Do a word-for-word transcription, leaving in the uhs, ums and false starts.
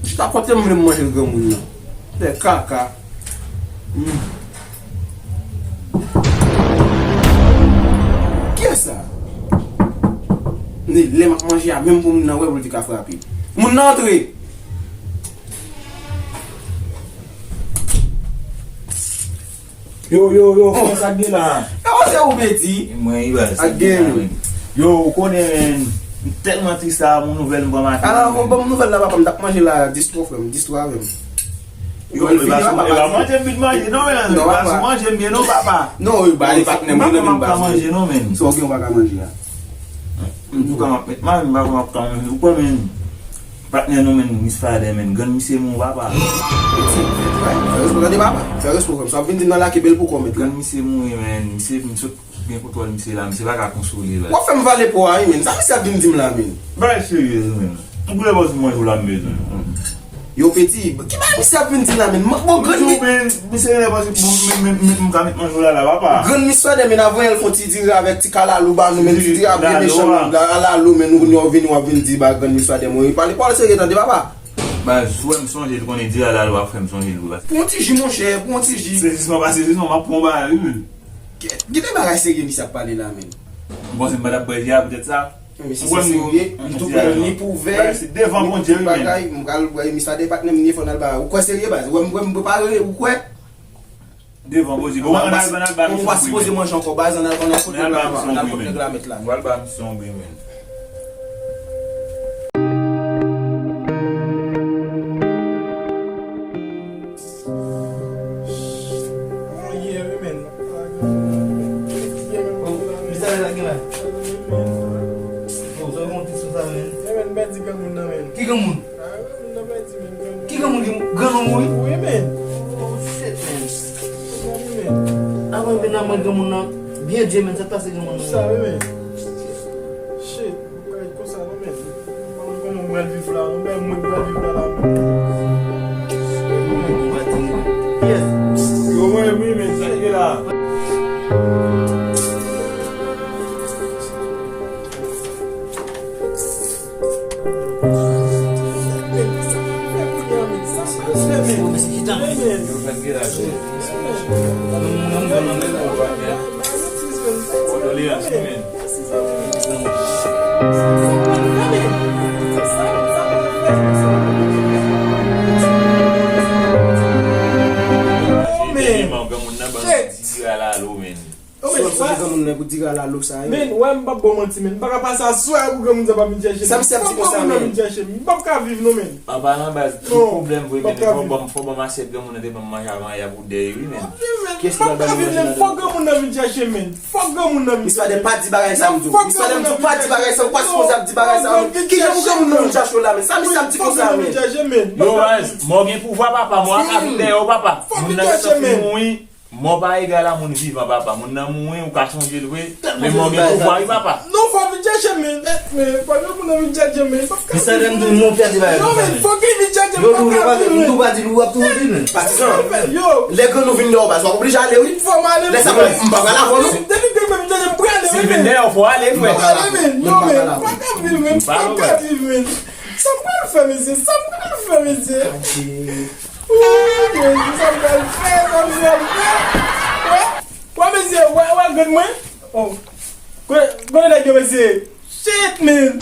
Chita kote m vle m manje l granmoun nan. Lè kaka. Hmm. Kiyès sa? Ni lè m ap manje a, menm pou moun nan wè pou l te ka frape. Moun nan antre. Yo, yo, yo, frè, sa k gen la? Yo, se ou, Peti. E mwen, wi, baz. Sa k gen, wi. Yo, ou konnen, men, m tèlman tris la, moun nouvèl m pran maten. Ala, bon, bon, nouvèl la, papa, m t ap manje la, distro, frè m, distro avè m. Yo, e pa sou, e pa manje m vin manje, non, men, non, e pa sou manje m ye, non, papa. Non, e ba, e pa, m pa ka manje, non, men. Sa w gen, ou pa ka manje a. M tou ka m ap met manje, m pa ka, m ap ka manje. Ou kwè, men, patnè nou, men, Miss Fader, men, grann misye mouri, papa. Peti, fè, fè respè, tande, papa. Fè respè, frè m. Sa w ap vin di m nan la, kenbe l pou kò, mèt la. Grann misye mouri, men, misye, misye gen kontwòl misye la, misye pa ka konsole la. W ap fè m vale po a, wi, men. Sa misye ap vin di m la, men. Bagay serye, wi, men. Ou vle bòs mwen jou la, m bezwen. Yo, Peti, ki bagay misye ap vin di la, men? Bon, grann mi- men, misye gen lè panse, bon, men, men, men, m ka met manje w la, la, papa. Grann misye de men ap voye l fè yon ti diri avèk ti kalalou ba nou, men ti diri ap byen mechan, la, kalalou, men nou, nou vini, w ap vin di ba grann misye de mwen. Pale pawòl serye, tande, papa. Baz, ou wè m sonje l, konnen diri a la, l ap fè m sonje l, baz. Pou yon ti ji, monchè, pou yon ti ji. Sezisman pa sezisman, m ap pran yon bagay, wi, men. Ki, ki de bagay serye misye ap pale la, men? Ou panse m pa t ap bwè ji a poutèt sa? Men si se serye, m tou pran ni pou vè, se devan Bondye, wi, men. Bagay, m pral bwè, misye de patnè m, ni fò n al ba. Ou kwè serye, baz? Ou wè m, ou wè m prepare, ou kwè? Devan Bondye. Bon, ann al, ann al ba misye. Ou pa sipoze manje ankò, baz, ann al, ann al kot nèg la, ann al kot nèg la mèt la. Ann al ba misye yon bri, men. Oh, yeah, wi, men. Oh, misye la gen la. Oh, sa w konte sou sa, men? Yeah, men, m pèdi granmoun nan, men. Ki granmoun? Ah, granmoun nan pèdi, men, granmoun. Ki granmoun ki, granmoun mouri? Wi, men. Oh, shit, men. Granmoun, men. Ah, mwen, men, nan mwen, granmoun nan. Byen Dye, men, sa k pase granmoun nan? Sa, wi, men. Shit. Bagay konsa non, men. M pa konn kòman m pral viv la non, men mwen k pral viv la la, men. Yes. Yo, mwen, wi, men, sa k gen la? Men, sa k pral fè kounye a, men? Sa k pral fè, men? Yo, sa k gen la, men? Kondoleyans, wi, men. Granmoun nan ban m diri a lalo, men. Sòti granmoun nan pou diri a lalo sa yo. Men, wè m p ap ba w manti, men. M pa ka pase aswè a pou granmoun sa pa vin chèche m. Sa misye ap di konsa, men? Fòk granmoun nan vin chèche m. M p ap ka viv non, men. An palan baz, ki pwoblèm vre, men, fò ban m, fò ban m asyèt granmoun nan te ban m manje avan yè pou dèy, wi, men. Kiyès ki pral ba nou manje ladan? Fòk granmoun nan vin chèche m, men. Fòk granmoun nan vin chèche m. Misye pa di bagay sa, m di w. Misye pa di bagay sa, ou pa sipoze ap di bagay sa, men. Kijan pou granmoun nan vin chèche w la, men? Sa misye ap di konsa, men? Yo, baz, mò gen pouvwa, papa, mò a ka vin dèyè w, papa. Moun nan ka sòti mouri. Mò pa egal a moun vivan, papa. Moun nan mouri, ou ka sonje l vre, men mò gen pouvwa, wi, papa. Non, fò vin chèche m, men. Men, fò granmoun nan vin chèche m, men. Misye di m di w, non, pèdi bagay. Non, men, fò li vin chèche m, m pa ka viv, men. Yo, nou pa di l, w ap toujou di l, men. Patizan, yo. Lè grann nou vin dèyè w, baz, w ap oblije ale, wi. Fò m ale, wi, men. Lè sa, m pa pral avè w, non. Depi granmoun nan vin chèche m, m prale, wi, men. Si l vin dèyè w, fò w ale, frè. M prale, men. Yo, men, m pa ka viv, men. M pa ka viv, men. Sa m pral fè, mesye? Sa m pral fè, mesye? Ooh, men, sa m pral fè, sa m pral fè. Wè, wè, mesye, wè, wè, grann mwen. Oh. Kote, kote nèg yo, mesye? Shit, man.